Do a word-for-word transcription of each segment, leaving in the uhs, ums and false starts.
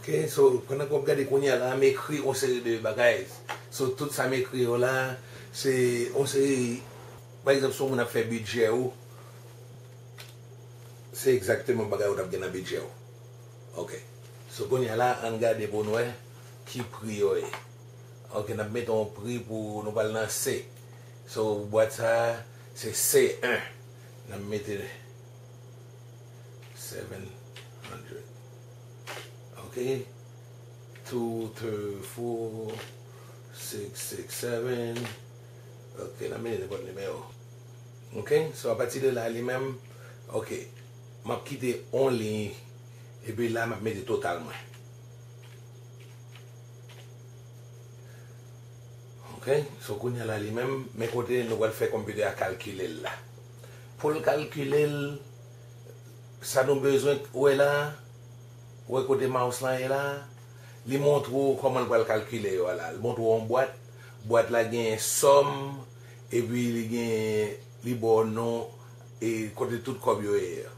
Ok, so, pandan ke w ap gade kounye a la, m ekri yon seri de bagay. So, tout sa m ekri yo la, se yon seri, pa egzanp, si yon moun ap fè bidjè ou, se egzakteman bagay ou t ap gen nan bidjè ou. Ok. So, kounye a la, ann gade pou n wè ki pri yo ye. Ok, n ap mete yon pri pou nou pral nan C. So, bwat sa, se C en. N ap mete seven hundred. Ok? Two, three, four, six, six, seven. Ok, n ap mete nenpòt nimewo. Ok? So, apati de la, li menm, ok, m ap kite yon liy, epi la, m ap mete total mwen. Ok? So, kounye a la, li menm, men kote nou pral fè konpitè a kalkile l la. Pou l kalkile l, sa nou bezwen wè la, wè kote mouse lan ye la, li montre w kòman l pral kalkile yo a la. Li montre w yon bwat, bwat la genyen sòm, epi li genyen, li ba w non, e kote tout kòb yo ye a.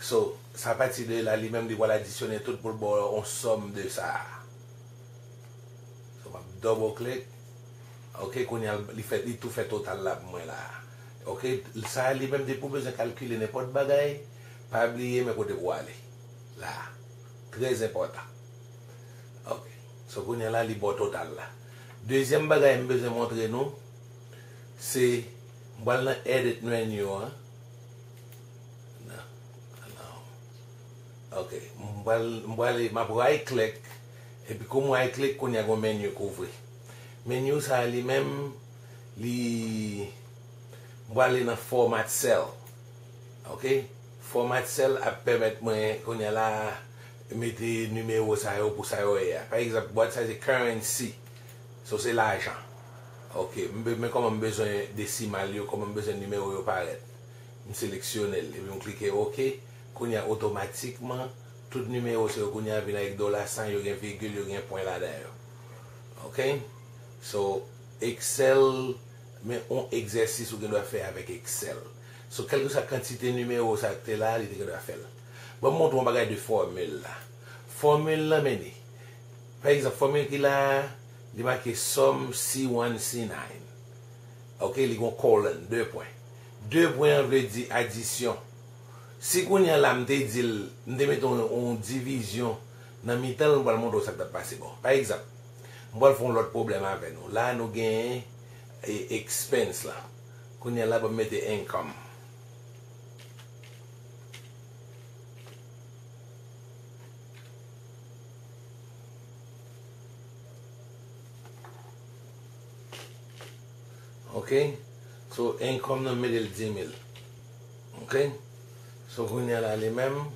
So, sa pati de la, li menm, li pral adisyone tout pou l ba w yon sòm de sa a. So, m ap double click. Ok, kounye a, li fè, li tou fè total la pou mwen la. Ok, sa a li menm, depi w bezwen kalkile nenpòt bagay, pa bliye men kote pou w ale. La. Trè enpòtan. Ok. So, kounye a la, li ba w total la. Dezyèm bagay m bezwen montre nou, se, m pral nan edit menu an. Nan, nan. Ok, m pral, m prale, m ap right click, epi kou m right click, kounye a gon menu k ouvri. Menu sa a li menm, li, m prale nan format cell. Ok? Format cell ap pèmèt mwen, kounye a la, mete nimewo sa yo pou sa yo ye a. Pa egzanp, bwat sa se currency. So, se lajan. Ok, m be-, men kòman m bezwen desimal yo, kòman m bezwen nimewo yo parèt. M seleksyone l, epi m klike ok. Kounye a, otomatikman, tout nimewo sa yo kounye a vin avèk dola san, yo gen vigil, yo gen pwen ladan yo. Ok? So, Excel, men yon egzèsis ou gen dwa fè avèk Excel. So, kèlkeswa kantite nimewo sa k te la, li te gen dwa fè l. Ban m montre w yon bagay de fòmil la. Fòmil lan, men li. Pa egzanp, fòmil ki la a, li make sòm C one C nine. Ok, li gon colon, de pwen. De pwen an vle di adisyon. Si kounye a la m te di l, m te mete yon, yon divizyon nan mitan l, m pral montre w sa k t ap pase. Bon, pa egzanp, m pral fè yon lòt pwoblèm avè nou. La, nou genyen, e, expense la. Kounye a la, ban m mete income. Ok? So, income nan, m mete l di mil. Ok? So, kounye a la, li menm,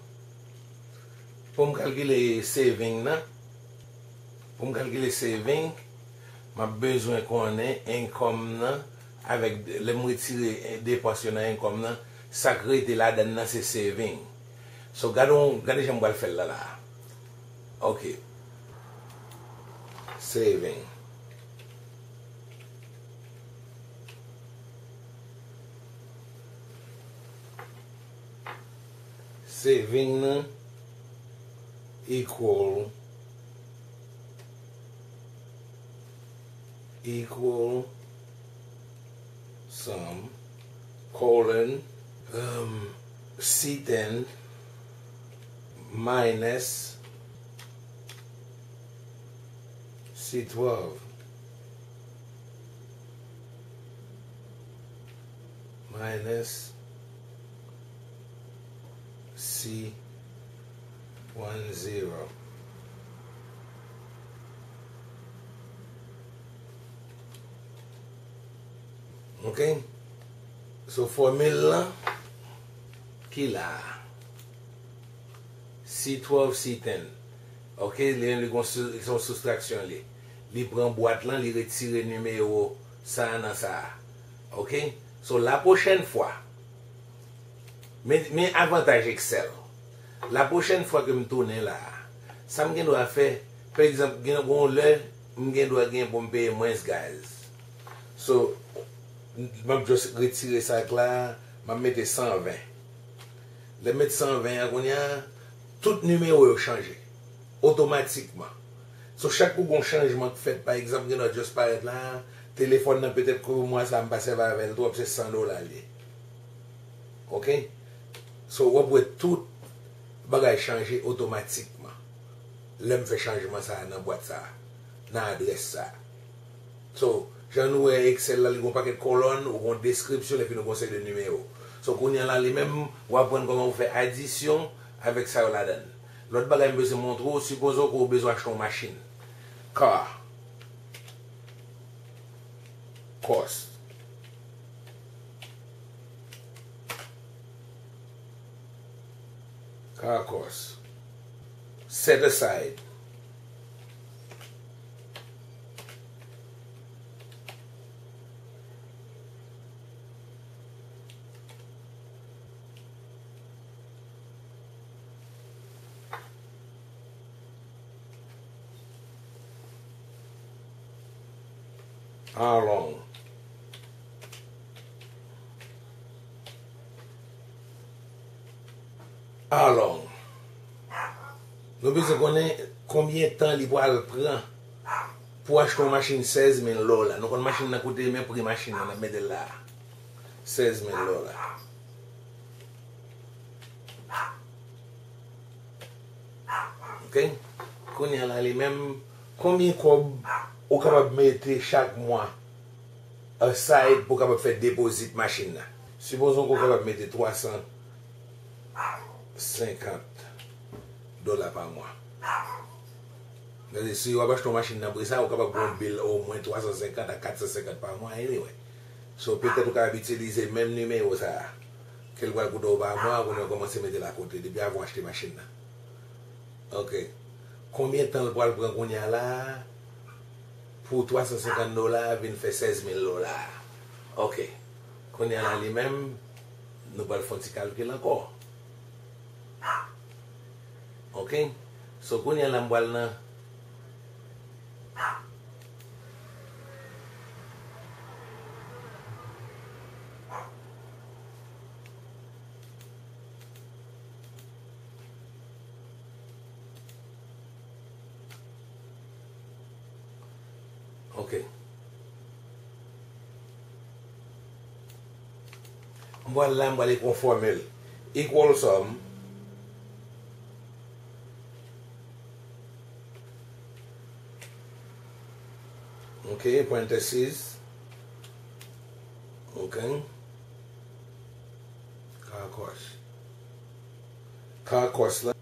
pou m kalkile saving nan, pou m kalkile saving, m ap bezwen konnen income nan, avèk, lè m retire depans yo nan income nan, sa k rete ladan l nan se saving. So, gade yon, gade jan m pral fè l la, la. Ok. Saving. Saving nan equal, equal sum, colon, um, C ten minus C twelve minus C one zero. Ok? So, fòmil lan ki la a. C twelve, C ten. Ok, li, li gon sou-, se yon soustraksyon li. Li pran bwat lan, li retire nimewo sa a nan sa a. Ok? So, lapwochèn fwa, men, men avantaj Excel. Lapwochèn fwa ke m tounen la a, sa m gen dwa fè, pa egzanp, gen gon lè, m gen dwa gen pou m peye mwens gaz. So, m ap just retire sa k la, m ap mete san ven. Lè m met san ven an kounye a, tout nimewo yo chanje. otomatikman. So, chak kou gon chanjman k fèt, pa egzanp, gen lòt just parèt la, telefòn nan petèt kou mwa sa a m pa sèvi avè l twòp, se san dola l ye. Oke? So, w ap wè tout bagay chanje otomatikman lè m fè chanjman sa a nan bwat sa a, nan adrès sa a. So, jan nou wè Excel la, li gon pakèt kolòn, ou gon deskripsyon, epi nou gon seri de nimewo. So, kounye a la, li menm, w aprann kòman pou fè adisyon avèk sa yo ladan l. Lòt bagay m bezwen montre w, sipoze w ke w bezwen achte yon machin. Car cost. Car cost. Set aside. How long? How long? Nou bezwen konnen konbyen tan li pral pran pou achte yon machin sèz mil dola. Nou konn machin nan koute, men pri machin nan, n ap mete l la a. Sèz mil dola. Oke? Kounye a la, li menm, konbyen kòb ou kapab mete chak mwa aside pou w kapab fè depozit machin nan? Sipozon ke w kapab mete twa san senkant dola pa mwa. Gade, si w ap achte yon machin nan pri sa, ou kapab gen yon bil omwen twa san senkant a kat san senkant pa mwa, anyway. So, petèt ou kapab itilize menm nimewo sa a. Ke l pral koute w pa mwa, kounye a w kòmanse mete l akote, depi avan w achte machin nan. Oke. Konbyen tan l pral pran kounye a la a pou twa san senkant dola a vin fè sèz mil dola a? Oke. Kounye a la, li menm, nou pral fè yon ti kalkil ankò. Oke. So, kounye a la, m pral nan Ok. M pral la, m pral ekri yon fòmil. Equal sum. Ok, parenthesis. Ok. Car cost. Car cost la.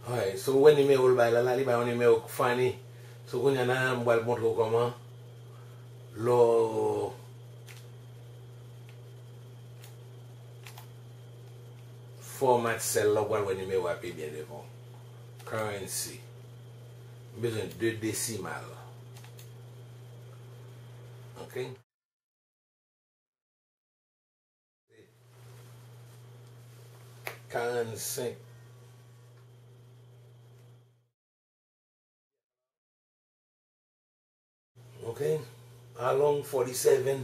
Alright, so ou wè nimewo l bay la, la, li bay yon nimewo k funny. So kounye a la, m pral montre w kòman lè w format cell la, ou pral wè nimewo a pi byen devan w. Currency. M bezwen de desimal. Ok. Karannsenk. Ok. Along forty-seven.